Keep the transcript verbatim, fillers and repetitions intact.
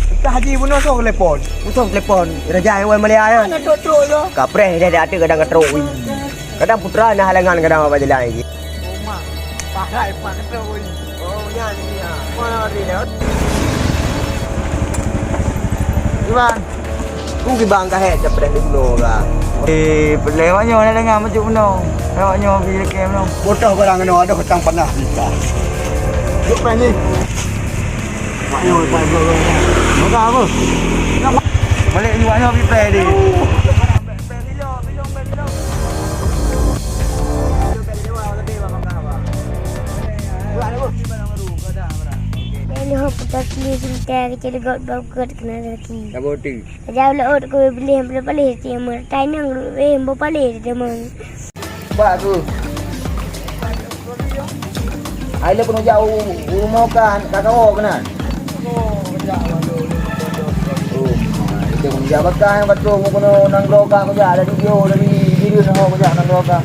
Entah Haji bunoe soe telepon. Soe telepon? Raja nyang wan Malaysia nyan. Mana trok-trok tu? Kapreh dah, dah ada kadang ka trok. Kadang putra na halangan kadang apa jalan lagi. Rumah. Pakai pak trok. Oh, ya ni ya. Mana dia? Iban. Kung kibang ka hé capreh di bunoe ka. Eh, lewat nyoe na dengar macam bunoe. Lewat nyoe pergi dekat bunoe. Bocah barang kena ada kacang panas kita. Duk peh ni. Mak nyoe, mak nyoe. Maka apa? Balik juga nyoe pergi peh di. Hello, putar sini sebentar, kecil got bau kot kena lagi. Sabotu. Raja ulok ot keu bilih, bilih palih tiang meuet. Tainang weh, bo palih teumang. Bak tu. Ai le peunujak u, u rumoh kan, ka kawo keunan. Oh, itu peunujak bakah yang betul, mau kena nang lokah kujak dari dia, dari diri nang kujak nang lokah.